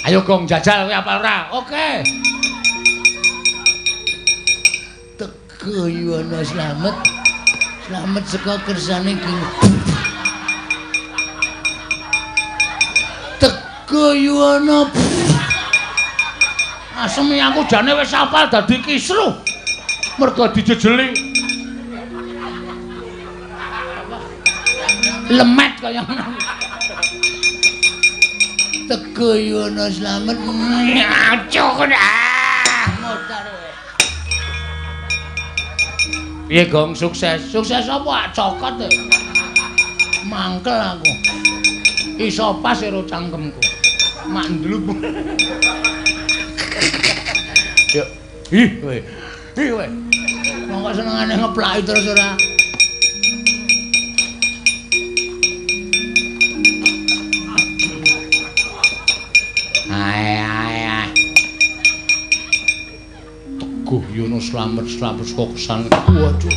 Ayo gong jajal kowe apal ora? Oke. Teguh Yuwana slamet. Slamet saka kersane King. Teguh Yuwana. Asem aku jane wis apal dadi kisruh. Mergo dijejeli. Lemet kaya ngono. Teguh Yuwana slamet. Acuh ah, modar kowe. Piye gong sukses? Sukses apa cokot e? Mangkel aku. Iso pas karo cangkemku. Mak ndlup. Yuk. Ih kowe. Ih kowe. Wong kok senengane ngeplaki terus ora. Ae ae ae. Teguh Yuwana slamet slamet saka kesan. Waduh.